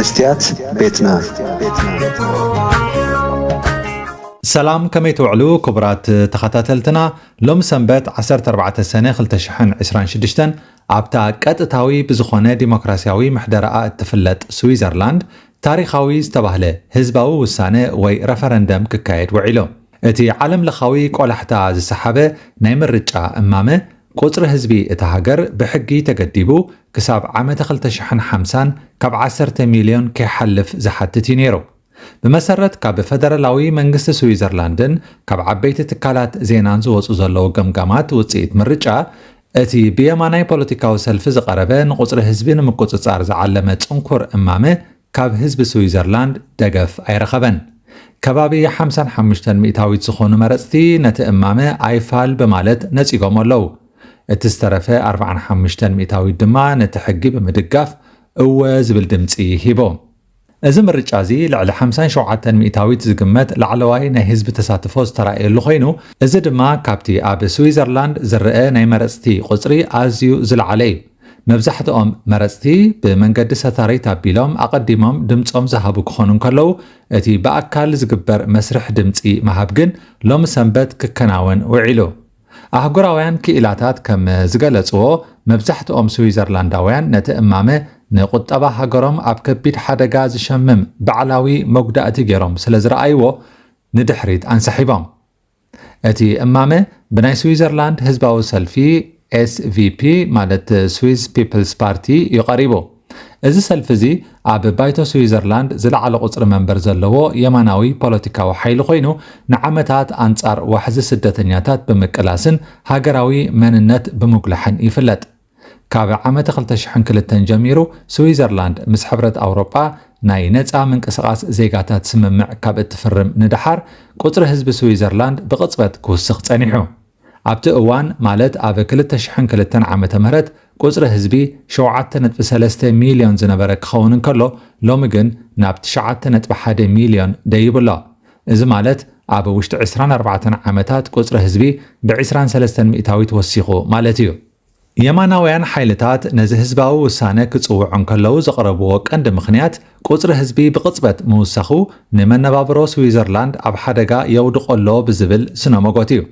ስትያት ቤትና። ሰላም፣ ከመይ ትውዕሉ ክቡራት ተኸታተልትና? ሎም ሰንበት ዓሰርተ ኣርባዕተ ሰነ ክልተ ሽሕን ዕስራን ሽዱሽተን ኣብታ ቀጥታዊ ብዝኾነ ዲሞክራሲያዊ ምሕደራኣ እትፍለጥ ስዊዘርላንድ ታሪኻዊ ዝተባህለ ህዝባዊ ውሳነ ወይ ረፈረንደም ክካየድ ውዒሉ። እቲ ዓለም ለኻዊ ቆላሕታ ዝሰሓበ ናይ ምርጫ እማመ ቁጽሪ ህዝቢ እታ ሃገር ብሕጊ ተገዲቡ ክሳብ ዓመተ ክልተ ሽሕን ሓምሳን ካብ ዓሰርተ ሚልዮን ከይሓልፍ ዝሓትት እዩ ነይሩ። ብመሰረት ካብ ፈደራላዊ መንግስቲ ስዊዘርላንድን ካብ ዓበይቲ ትካላት ዜናን ዝወጹ ዘለዉ ገምጋማት ውጽኢት ምርጫ፣ እቲ ብየማናይ ፖለቲካዊ ሰልፊ ዝቐረበ ንቁጽሪ ህዝቢ ንምቁጽጻር ዝዓለመ ጽንኩር እማመ ካብ ህዝቢ ስዊዘርላንድ ደገፍ ኣይረኸበን። ከባቢ ሓምሳን ሓሙሽተን ሚእታዊት ዝኾኑ መረጽቲ ነቲ እማመ ኣይፋል ብማለት ነጺጎሞ ኣለዉ። እቲ ዝተረፈ ኣርባዓን ሓሙሽተን ሚእታዊት ድማ ነቲ ሕጊ ብምድጋፍ እወ ዝብል ድምጺ ሂቦ። እዚ ምርጫ እዚ ልዕሊ ሓምሳን ሸውዓተን ሚእታዊት ዝግመት ላዕለዋይ ናይ ህዝቢ ተሳትፎ ዝተራእየሉ ኮይኑ፣ እዚ ድማ ካብቲ ኣብ ስዊዘርላንድ ዝረአ ናይ መረጽቲ ቁጽሪ ኣዝዩ ዝለዓለ እዩ። መብዛሕትኦም መረጽቲ ብመንገዲ ሰታሪት ኣቢሎም ኣቐዲሞም ድምጾም ዝሃቡ ክኾኑ እንከለዉ፣ እቲ ብኣካል ዝግበር መስርሕ ድምጺ ምሃብ ግን ሎሚ ሰንበት ክከናወን ውዒሉ። ኣህጉራውያን ክኢላታት ከም ዝገለጽዎ፣ መብዛሕትኦም ስዊዘርላንዳውያን ነቲ እማመ ንቁጠባ ሃገሮም ኣብ ከቢድ ሓደጋ ዝሸምም ባዕላዊ መጉዳእቲ ገይሮም ስለ ዝረኣይዎ ንድሕሪት ኣንሰሒቦም። እቲ እማመ ብናይ ስዊዘርላንድ ህዝባዊ ሰልፊ ኤስቪፒ ማለት ስዊዝ ፒፕልስ ፓርቲ እዩ ቀሪቡ። እዚ ሰልፊ እዚ ኣብ ባይቶ ስዊዘርላንድ ዝለዓለ ቁጽሪ መንበር ዘለዎ የማናዊ ፖለቲካዊ ሓይሊ ኮይኑ፣ ንዓመታት ኣንጻር ዋሕዚ ስደተኛታት ብምቅላስን ሃገራዊ መንነት ብምጉላሕን ይፍለጥ። ካብ ዓመተ ክልተ ሽሕን ክልተን ጀሚሩ ስዊዘርላንድ ምስ ሕብረት ኣውሮጳ ናይ ነጻ ምንቅስቓስ ዜጋታት ስምምዕ ካብ እትፍርም ንደሓር፣ ቁጽሪ ህዝቢ ስዊዘርላንድ ብቕጽበት ክውስኽ ጸኒሑ። ኣብቲ እዋን ማለት ኣብ ክልተ ሽሕን ክልተን ዓመተ ምህረት ቁጽሪ ህዝቢ ሸውዓተ ነጥቢ ሰለስተ ሚልዮን ዝነበረ ክኸውን እንከሎ፣ ሎሚ ግን ናብ ትሽዓተ ነጥቢ ሓደ ሚልዮን ደይቡ ኣሎ። እዚ ማለት ኣብ ውሽጢ ዕስራን ኣርባዕተን ዓመታት ቁጽሪ ህዝቢ ብ ዕስራን ሰለስተን ሚእታዊት ወሲኹ ማለት እዩ። የማናውያን ሓይልታት ነዚ ህዝባዊ ውሳነ ክጽውዑ እንከለዉ ዘቕረብዎ ቀንዲ ምኽንያት ቁጽሪ ህዝቢ ብቕጽበት ምውሳኹ ንመነባብሮ ስዊዘርላንድ ኣብ ሓደጋ የውድቖ ኣሎ ብዝብል ስነ ሞጎት እዩ።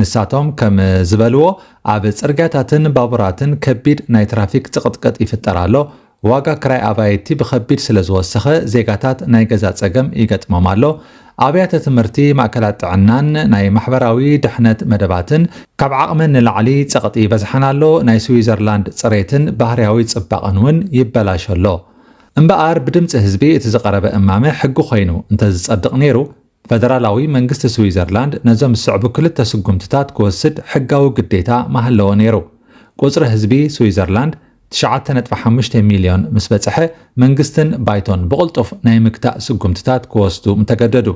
ንሳቶም ከም ዝበልዎ፣ ኣብ ጽርግያታትን ባቡራትን ከቢድ ናይ ትራፊክ ጽቕጥቅጥ ይፍጠር ኣሎ። ዋጋ ክራይ ኣባይቲ ብኸቢድ ስለ ዝወሰኸ ዜጋታት ናይ ገዛ ጸገም ይገጥሞም ኣሎ። ኣብያተ ትምህርቲ፣ ማእከላት ጥዕናን ናይ ማሕበራዊ ድሕነት መደባትን ካብ ዓቕመን ንላዕሊ ጸቕጢ ይበዝሓን ኣሎ። ናይ ስዊዘርላንድ ጽሬትን ባህርያዊ ጽባቐን እውን ይበላሾ ኣሎ። እምበኣር ብድምጺ ህዝቢ እቲ ዝቐረበ እማመ ሕጊ ኮይኑ እንተዝጸድቕ ነይሩ፣ ፈደራላዊ መንግስቲ ስዊዘርላንድ ነዞም ዝስዕቡ ክልተ ስጉምትታት ክወስድ ሕጋዊ ግዴታ ምሃለዎ ነይሩ። ቁጽሪ ህዝቢ ስዊዘርላንድ ትሽዓተ ነጥቢ ሓሙሽተ ሚልዮን ምስ በጽሐ፣ መንግስትን ባይቶን ብቕልጡፍ ናይ ምግታእ ስጉምትታት ክወስዱ ምተገደዱ።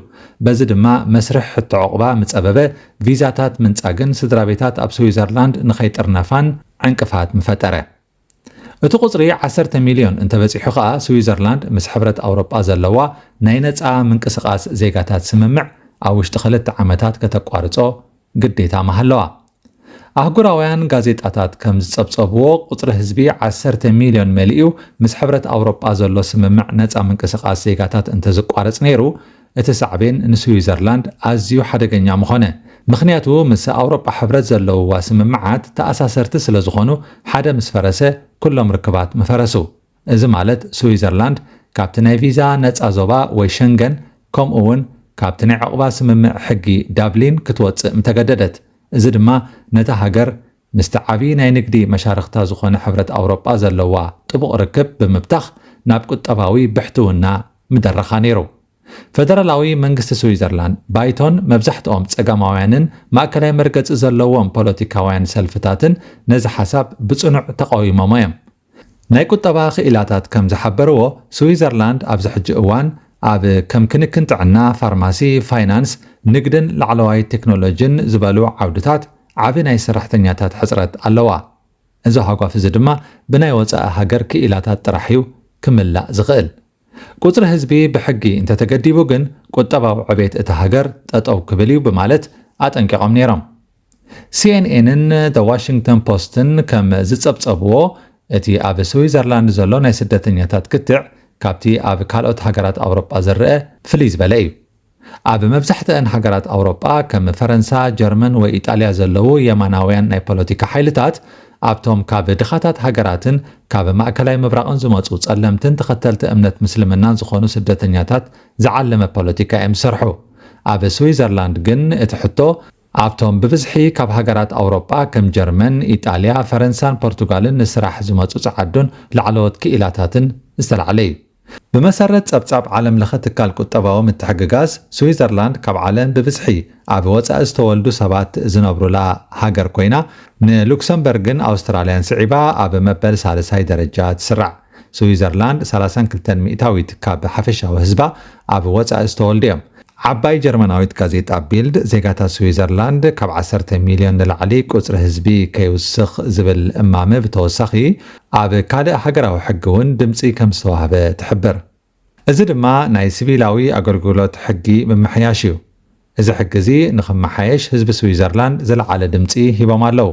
በዚ ድማ መስርሕ ሕቶ ዑቕባ ምጸበበ፣ ቪዛታት ምንጻግን ስድራ ቤታት ኣብ ስዊዘርላንድ ንኸይጥርነፋን ዕንቅፋት ምፈጠረ። እቲ ቁጽሪ ዓሰርተ ሚልዮን እንተበጺሑ ከኣ፣ ስዊዘርላንድ ምስ ሕብረት ኣውሮጳ ዘለዋ ናይ ነጻ ምንቅስቓስ ዜጋታት ስምምዕ ኣብ ውሽጢ ክልተ ዓመታት ከተቋርጾ ግዴታ ምሃለዋ። ኣህጉራውያን ጋዜጣታት ከም ዝጸብጸብዎ፣ ቁጽሪ ህዝቢ ዓሰርተ ሚልዮን መሊኡ ምስ ሕብረት ኣውሮጳ ዘሎ ስምምዕ ነጻ ምንቅስቓስ ዜጋታት እንተዝቋረጽ ነይሩ፣ እቲ ሳዕቤን ንስዊዘርላንድ ኣዝዩ ሓደገኛ ምኾነ። ምኽንያቱ ምስ ኣውሮጳ ሕብረት ዘለውዋ ስምምዓት ተኣሳሰርቲ ስለ ዝኾኑ፣ ሓደ ምስ ፈረሰ ኩሎም ርክባት ምፈረሱ። እዚ ማለት ስዊዘርላንድ ካብቲ ናይ ቪዛ ነጻ ዞባ ወይ ሸንገን ከምኡ እውን ካብቲ ናይ ዕቑባ ስምምዕ ሕጊ ዳብሊን ክትወጽእ ምተገደደት። እዚ ድማ ነታ ሃገር ምስቲ ዓቢ ናይ ንግዲ መሻርኽታ ዝኾነ ሕብረት ኣውሮጳ ዘለዋ ጥቡቕ ርክብ ብምብታኽ ናብ ቁጠባዊ ብሕትውና ምደረኻ ነይሩ። ፈደራላዊ መንግስቲ ስዊዘርላንድ ባይቶን መብዛሕትኦም ጸጋማውያንን ማእከላይ መርገጺ ዘለዎም ፖለቲካውያን ሰልፍታትን ነዚ ሓሳብ ብጽኑዕ ተቓዊሞሞ እዮም። ናይ ቁጠባ ክኢላታት ከም ዝሓበርዎ፣ ስዊዘርላንድ ኣብዚ ሕጂ እዋን ኣብ ከም ክንክን ጥዕና፣ ፋርማሲ፣ ፋይናንስ፣ ንግድን ላዕለዋይ ቴክኖሎጂን ዝበሉ ዓውድታት ዓቢ ናይ ሰራሕተኛታት ሕጽረት ኣለዋ። እዚ ሃጓፍ እዚ ድማ ብናይ ወጻኢ ሃገር ክኢላታት ጥራሕ እዩ ክምላእ ዝኽእል። ቁጽሪ ህዝቢ ብሕጊ እንተተገዲቡ ግን ቁጠባዊ ዕቤት እታ ሃገር ጠጠው ክብል እዩ ብማለት ኣጠንቂቖም ነይሮም። ሲኤንኤንን ደ ዋሽንግተን ፖስትን ከም ዝጸብጸብዎ፣ እቲ ኣብ ስዊዘርላንድ ዘሎ ናይ ስደተኛታት ክትዕ ካብቲ ኣብ ካልኦት ሃገራት ኣውሮጳ ዝረአ ፍልይ ዝበለ እዩ። ኣብ መብዛሕትአን ሃገራት ኣውሮጳ ከም ፈረንሳ፣ ጀርመን ወይ ኢጣልያ ዘለዉ የማናውያን ናይ ፖለቲካ ሓይልታት ኣብቶም ካብ ድኻታት ሃገራትን ካብ ማእከላይ ምብራቕን ዝመጹ ጸለምትን ተኸተልቲ እምነት ምስልምናን ዝኾኑ ስደተኛታት ዝዓለመ ፖለቲካ እዮም ዝሰርሑ። ኣብ ስዊዘርላንድ ግን እቲ ሕቶ ኣብቶም ብብዝሒ ካብ ሃገራት ኣውሮጳ ከም ጀርመን፣ ኢጣልያ፣ ፈረንሳን ፖርቱጋልን ንስራሕ ዝመጹ ጸዓዱን ላዕለዎት ክኢላታትን ዝተላዕለ እዩ። ብመሰረት ጸብጻብ ዓለም ለኸ ትካል ቁጠባዊ ምትሕግጋዝ፣ ስዊዘርላንድ ካብ ዓለም ብብዝሒ ኣብ ወጻኢ ዝተወልዱ ሰባት ዝነብሩላ ሃገር ኮይና፣ ንሉክሰምበርግን ኣውስትራልያን ስዒባ ኣብ መበል ሳልሳይ ደረጃ ትስራዕ። ስዊዘርላንድ ሰላሳን ክልተን ሚእታዊት ካብ ሓፈሻዊ ህዝባ ኣብ ወጻኢ ዝተወልዱ እዮም። ዓባይ ጀርመናዊት ጋዜጣ ቢልድ፣ ዜጋታት ስዊዘርላንድ ካብ ዓሰርተ ሚልዮን ንላዕሊ ቁጽሪ ህዝቢ ከይውስኽ ዝብል እማመ ብተወሳኺ፣ ኣብ ካልእ ሃገራዊ ሕጊ እውን ድምጺ ከም ዝተዋህበ ትሕብር። እዚ ድማ ናይ ሲቪላዊ ኣገልግሎት ሕጊ ምምሕያሽ እዩ። እዚ ሕጊ እዚ ንኽመሓየሽ ህዝቢ ስዊዘርላንድ ዝለዓለ ድምጺ ሂቦም ኣለዉ።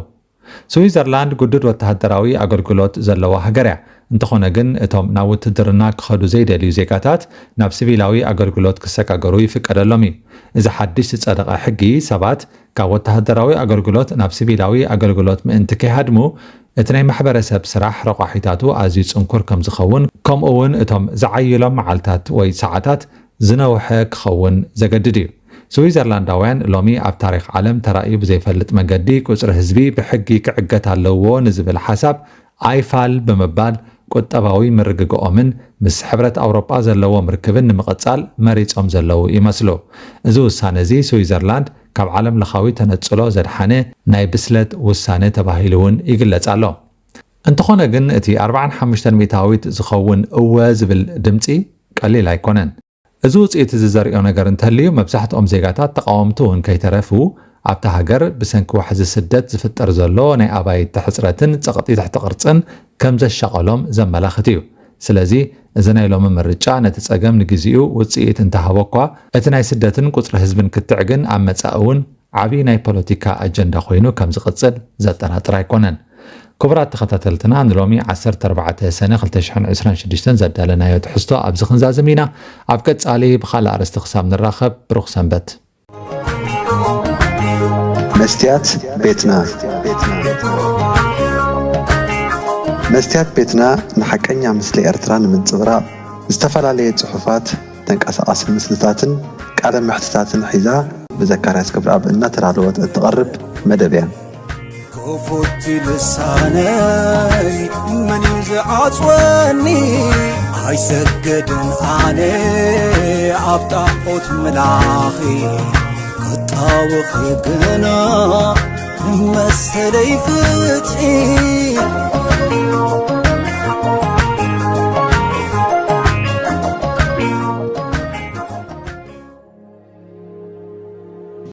ስዊዘርላንድ ግዱድ ወተሃደራዊ ኣገልግሎት ዘለዋ ሃገር እያ። እንተኾነ ግን እቶም ናብ ውትድርና ክኸዱ ዘይደልዩ ዜጋታት ናብ ሲቪላዊ ኣገልግሎት ክሰጋገሩ ይፍቀደሎም እዩ። እዚ ሓድሽ ዝጸደቐ ሕጊ ሰባት ካብ ወተሃደራዊ ኣገልግሎት ናብ ሲቪላዊ ኣገልግሎት ምእንቲ ከይሃድሙ እቲ ናይ ማሕበረሰብ ስራሕ ረቋሒታቱ ኣዝዩ ጽንኩር ከም ዝኸውን፣ ከምኡ እውን እቶም ዝዓይሎም መዓልታት ወይ ሰዓታት ዝነውሐ ክኸውን ዘገድድ እዩ። ስዊዘርላንዳውያን ሎሚ ኣብ ታሪኽ ዓለም ተራእዩ ብዘይፈልጥ መገዲ ቁጽሪ ህዝቢ ብሕጊ ክዕገት ኣለዎ ንዝብል ሓሳብ ኣይፋል ብምባል ቁጠባዊ ምርግግኦምን ምስ ሕብረት ኣውሮጳ ዘለዎም ርክብን ንምቕጻል መሪጾም ዘለዉ ይመስሉ። እዚ ውሳነ እዚ ስዊዘርላንድ ካብ ዓለም ለኻዊ ተነጽሎ ዘድሓነ ናይ ብስለት ውሳነ ተባሂሉ እውን ይግለጽ ኣሎ። እንተኾነ ግን እቲ ኣርባዓን ሓሙሽተን ሚእታዊት ዝኸውን እወ ዝብል ድምጺ ቀሊል ኣይኮነን። እዚ ውጽኢት እዚ ዘርእዮ ነገር እንተልዩ፣ መብዛሕትኦም ዜጋታት ተቓወምቲ እውን ከይተረፉ ኣብታ ሃገር ብሰንኪ ዋሕዚ ስደት ዝፍጠር ዘሎ ናይ ኣባይቲ ሕጽረትን ጸቕጢ ትሕቲ ቅርጽን ከም ዘሻቐሎም ዘመላኽት እዩ። ስለዚ እዚ ናይ ሎሚ ምርጫ ነቲ ጸገም ንግዜኡ ውጽኢት እንተሃቦ እኳ፣ እቲ ናይ ስደትን ቁጽሪ ህዝብን ክትዕ ግን ኣብ መጻኢ እውን ዓብዪ ናይ ፖለቲካ ኣጀንዳ ኮይኑ ከም ዝቕጽል ዘጠራጥር ኣይኮነን። ክቡራት ተኸታተልትና፣ ንሎሚ ዓሰርተ ኣርባዕተ ሰነ ክልተ ሽሕን ዕስራን ሽዱሽተን ዘዳለናዮ ትሕዝቶ ኣብዚ ክንዛዝም ኢና። ኣብ ቀጻሊ ብኻልእ ኣርእስቲ ክሳብ ንራኸብ፣ ብሩኽ ሰንበት። መስትያት ቤትና። መስትያት ቤትና ንሓቀኛ ምስሊ ኤርትራ ንምንጽብራቕ፣ ዝተፈላለየ ጽሑፋት፣ ተንቀሳቓሲ ምስልታትን ቃለ መሕትታትን ሒዛ ብዘካርያስ ገብረኣብ እናተዳለወት እትቐርብ መደብ እያ። ክፉት ልሳነይ መን እዩ ዝዓጽወኒ? ኣይሰግድን ኣነ ኣብ ጣዖት ምላኺ፣ ክጣወኺ ግና መሰለይ ፍትሒ።